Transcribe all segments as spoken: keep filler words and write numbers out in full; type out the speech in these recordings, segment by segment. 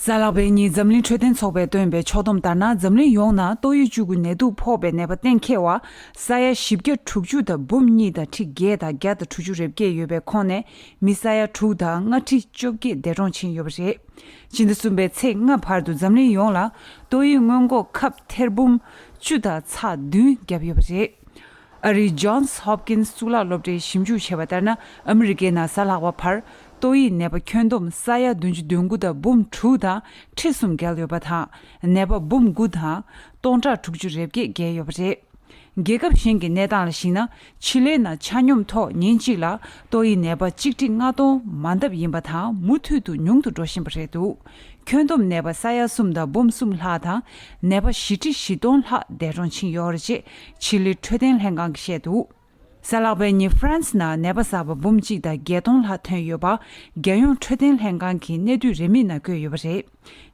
གཟའ་ལྷག་པའི་ཉིན་འཛམ་གླིང་འཕྲོད་བསྟེན་ཚོགས་པས་བཏོན་པའི་ཕྱོགས་བསྡོམས་ལྟར་ན། འཛམ་གླིང་ཡོངས་ན་ཏོག་དབྱིབས་བཅུ་དགུ་ནད་དུག་ཕོག་པའི་ནད་པ་གཏན་འཁེལ་བ་ས་ཡ་བཞི་བརྒྱ་དྲུག་ཅུ་དང་འབུམ་གཉིས་དང་ཁྲི་བརྒྱད་དང་བརྒྱ་དང་དྲུག་ཅུ་རེ་བརྒྱད་ཡོད་པའི་ཁོངས་ནས་མི་ས་ཡ་དྲུག་དང་ལྔ་ཁྲི་བཅོ་བརྒྱད་འདས་གྲོངས་ཕྱིན་ཡོད་པ་རེད། ཕྱི་ཟླ་གསུམ་པའི་ཚེས་ལྔ་བར་དུ་འཛམ་གླིང་ཡོངས་ལ་ཏོག་དབྱིབས་སྔོན་འགོག་ཁབ་ཐེར་འབུམ་བཅུ་དང་ཚེག་བདུན་བརྒྱབ་ཡོད་པ་རེད། ཨ་རིའི་Johns Hopkins གཙུག་ལག་སློབ་གྲྭའི་ཞིབ་འཇུག་བྱས་པ་ལྟར་ན། ཨ་མི་རི་ཀའི་ནང་གཟའ་ལྷག་པ་བར་ཏོག་དབྱིབས་ནད་པ་ཁྱོན་བསྡོམས་ས་ཡ་བདུན་ཅུ་དོན་དགུ་དང་འབུམ་དྲུག་དང་ཁྲི་གསུམ་བརྒལ་ཡོད་པ་དང་། ནད་པ་འབུམ་དགུ་དང་སྟོང་ཕྲག་དྲུག་ཅུ་རེ་བརྒྱད་བརྒལ་ཡོད་པ་རེད། རྒྱལ་ཁབ་གཞན་གྱི་གནས་སྟངས་ལ་གཞིགས་ན། ཆི་ལི་ནང་ཆ་སྙོམས་ཐོག་ཉིན་གཅིག་ལ་ཏོག་དབྱིབས་ནད་པ་གཅིག་ཁྲི་ལྔ་སྟོང་མ་འདབ་ཡིན་པ་དང་། མུ་མཐུད་དུ་ཉུང་དུ་འགྲོ་བཞིན་པ་རེད་འདུག་ཁྱོན་བསྡོམས་ནད་པ་ས་ཡ་གསུམ་དང་འབུམ་གསུམ་ལྷག་དང་། ནད་པ་བཞི་ཁྲི་བཞི་སྟོང་ལྷག་འདས་གྲོངས་ཕྱིན་ཡོད་རེད་ཅེས་ཆི་ལི་འཕྲོད་བསྟེན་ལྷན་ཁང་གིས་བཤད་འདུག་གཟའ་ལྷག་པའི་ཉིན་ཧྥ་རན་སི་ནང་ནད་པ་གསར་པ་འབུམ་གཅིག་དང་བརྒྱད་སྟོང་ལྷག་ཐོན་ཡོད་པ། རྒྱལ་ཡོངས་འཕྲོད་བསྟེན་ལྷན་ཁང་གི་གནད་བསྡུས་རེའུ་མིག་ནང་བཀོད་ཡོད་པ་རེད།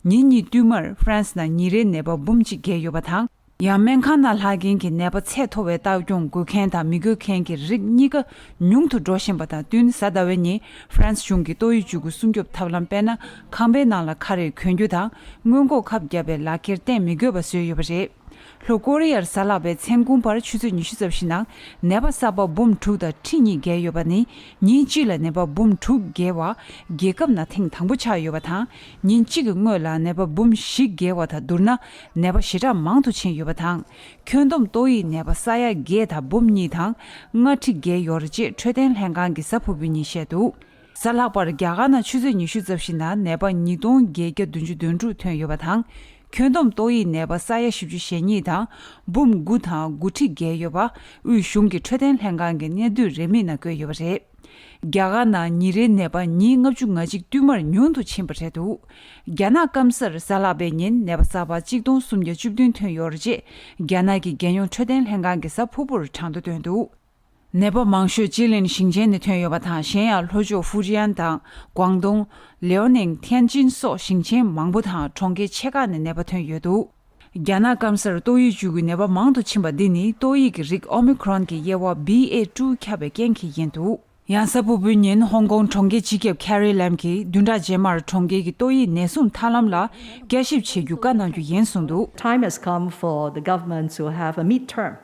ཉིན་གཉིས་བསྟུད་མར་ཧྥ་རན་སི་ནང་ཉིན་རེའི་ནད་པ་འབུམ་གཅིག་བརྒལ་ཡོད་པ་དང་། ཡང་སྨན་ཁང་ནང་ལྷག་མཁན་གྱི་ནད་པ་ཚད་མཐོ་བའི་ལྟ་སྐྱོང་དགོས་མཁན་དང་མི་དགོས་མཁན་གྱི་རིགས་གཉིས་ཀ་ཉུང་དུ་འགྲོ་བཞིན་པ་དང་བསྟུན། གཟའ་ཟླ་བའི་ཉིན་ཧྥ་རན་སི་གཞུང་གིས་ཏོག་དབྱིབས་བཅུ་དགུ་སྲུང་སྐྱོབ་ཐབས་ལམ། དཔེར་ན། ཁང་པའི་ནང་ལ་ཁ་རས་གོན་རྒྱུ་དང་། སྔོན་འགོག་ཁབ་བརྒྱབ་པའི་ལག་ཁྱེར་གཏན་མི་དགོས་པ་བཟོས་ཡོད་པ་རེད། ལྷོ་ཀོ་རི་ཡར་གཟའ་ལྷག་པའི་མཚན་གུང་བར་ཆུ་ཚོད་ཉི་ཤུ་རྩ་བཞི་ནང་ནད་པ་གསར་པ་འབུམ་དྲུག་དང་ཁྲི་གཉིས་བརྒལ་ཡོད་པ་ནི། ཉིན་གཅིག་ལ་ནད་པ་འབུམ་དྲུག་བརྒལ་བ་རྒྱལ་ཁབ་ནང་ཐེངས་དང་པོ་ཆགས་ཡོད་པ་དང་། ཉིན་གཅིག་གི་སྔོན་ལ་ནད་པ་འབུམ་བཞི་བརྒལ་བ་དང་བསྡུར་ན། ནད་པ་ཞེ་དྲག་མང་དུ་ཕྱིན་ཡོད་པ་དང་། ཁྱོན་བསྡོམས་ཏོག་དབྱིབས་ནད་པ་ས་ཡ་བརྒྱད་དང་འབུམ་གཉིས་དང་ལྔ་ཁྲི་བརྒལ་ཡོད་རེད་ཅེས་འཕྲོད་བསྟེན་ལྷན་ཁང་གི་གཟའ་ཕུར་བུའི་ཉིན་བཤད་འདུག་གཟའ་ལྷག་པར་རྒྱ་གར་ནང་ཆུ་ཚོད་ཉི་ཤུ་རྩ་བཞི་ནང་ནད་པ་ཉིས་སྟོང་བརྒྱད་བརྒྱ་བདུན་ཅུ་དོན་དྲུག་ཐོན་ཡོད་པ་དང་། ཁྱོན་བསྡོམས་ཏོག་དབྱིབས་ནད་པ་ས་ཡ་བཞི་བཅུ་ཞེ་གཉིས་དང་འབུམ་དགུ་དང་དགུ་ཁྲི་བརྒལ་ཡོད་པ། དབུས་གཞུང་གི་འཕྲོད་བསྟེན་ལྷན་ཁང་གི་གནད་བསྡུས་རེའུ་མིག་ནང་བཀོད་ཡོད་པ་རེད། རྒྱ་གར་ནང་ཉིན་རེའི་ནད་པ་ཉིས་ལྔ་བཅུ་ང་གཅིག་བསྟུད་མར་ཉུང་དུ་ཕྱིན་པ་རེད་འདུག་རྒྱ་ནག་སྐམ་སར་གཟའ་ལྷག་པའི་ཉིན་ནད་པ་གསར་པ་གཅིག་སྟོང་སུམ་བརྒྱ་བཅུ་བདུན་ཐོན་ཡོད་རེད་ཅེས་རྒྱ་ནག་གི་རྒྱལ་ཡོངས་འཕྲོད་བསྟེན་ལྷན་ཁང་གིས་གཟའ་ཕུར་བུར་གྲངས་ཐོ་བཏོན་འདུག་ནད་པ་མང་ཤོས་ཅི་ལིན་ཞིང་ཆེན་ནས་ཐོན་ཡོད་པ་དང་། གཞན་ཡང་ལྷོ་ཕྱོགས་ཧྥུ་ཅན་དང་། ཀོང་ཏུང་། ལེའོ་ནིང་། ཐེན་ཅིན་སོགས་ཞིང་ཆེན་མང་པོ་དང་གྲོང་ཁྱེར་ཆེ་ཁག་ནས་ནད་པ་ཐོན་ཡོད་འདུག་རྒྱ་ནག་སྐམ་སར་ཏོག་དབྱིབས་བཅུ་དགུའི་ནད་པ་མང་དུ་ཕྱིན་པ་འདི་ནི་ཏོག་དབྱིབས་ཀྱི་རིགས་ཨོ་མི་ཁྲོན་གྱི་དབྱེ་བ་བྷི་ཨེ་ཊུ་ཁྱབ་པའི་རྐྱེན་གྱིས་ཡིན་འདུག་ཡང་གཟའ་ཕུར་བུའི་ཉིན་ཧོང་ཀོང་གྲོང་ཁྱེར་སྤྱི་ཁྱབ་ཁེ་རི་ལམ་གྱིས་བདུན་ཕྲག་རྗེས་མར་གྲོང་ཁྱེར་གྱི་ཏོག་དབྱིབས་ནད་སྲུང་ཐབས་ལམ་ལ་བསྐྱར་ཞིབ་བྱེད་རྒྱུ་བཀའ་གནང་རྒྱུ་ཡིན་གསུངས་འདུག Time has come for the government to have a midterm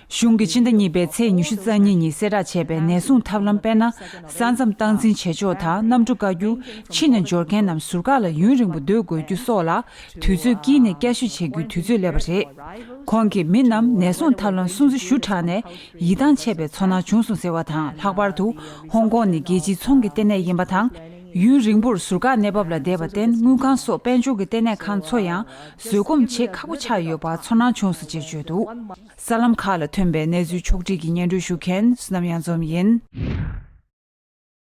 གཞུང་གིས་ཕྱི་ཟླ་གཉིས་པའི་ཚེས་ཉི་ཤུ་རྩ་གཉིས་ཉིན་གསལ་བསྒྲགས་བྱས་པའི་ནད་སྲུང་ཐབས་ལམ། དཔེར་ན། ས་མཚམས་སྟངས་འཛིན་བྱེད་ཕྱོགས་དང་། གནམ་གྲུ་བཀག་རྒྱུ། ཕྱི་ནས་འབྱོར་མཁན་རྣམས་ཟུར་བཀག་ལ་ཡུན་རིང་པོ་སྡོད་དགོས་རྒྱུ་སོགས་ལ་དུས་ཚོད་དཀྱིལ་ནས་བསྐྱར་ཞིབ་བྱེད་རྒྱུའི་དུས་ཚོད་སླེབས་པ་རེད། ཁོང་གིས་མི་རྣམས་ནད་སྲུང་ཐབས་ལམ་སྲུང་བརྩི་ཞུ་དྲགས་ནས་ཡིད་ཐང་ཆད་པའི་ཚོར་སྣང་བྱུང་སོང་ཟེར་བ་དང་། ལྷག་པར་དུ་ཧོང་ཀོང་ནི་རྒྱལ་སྤྱིའི་ཚོང་གི་ལྟེ་གནས་ཡིན་པ་དང་། ཡུན་རིང་པོར་ཟུར་བཀག་གནས་བབ་ལ་བསྡད་པར་བརྟེན། དངུལ་ཁང་སོགས་དཔལ་འབྱོར་གྱི་ལྟེ་གནས་ཁང་ཚོ་ཡང་བཟོད་སྒོམ་བྱེད་ཁག་པོ་ཆགས་ཡོད་པ་ཚོར་སྣང་བྱུང་སོང་ཅེས་བརྗོད་འདུག་གསར་ལམ་ཁག་ལ་ཐོན་པའི་གནས་ཚུལ་ཕྱོགས་སྒྲིག་གིས་སྙན་སྒྲོན་ཞུ་མཁན་བསོད་ནམས་གཡང་འཛོམས་ཡིན།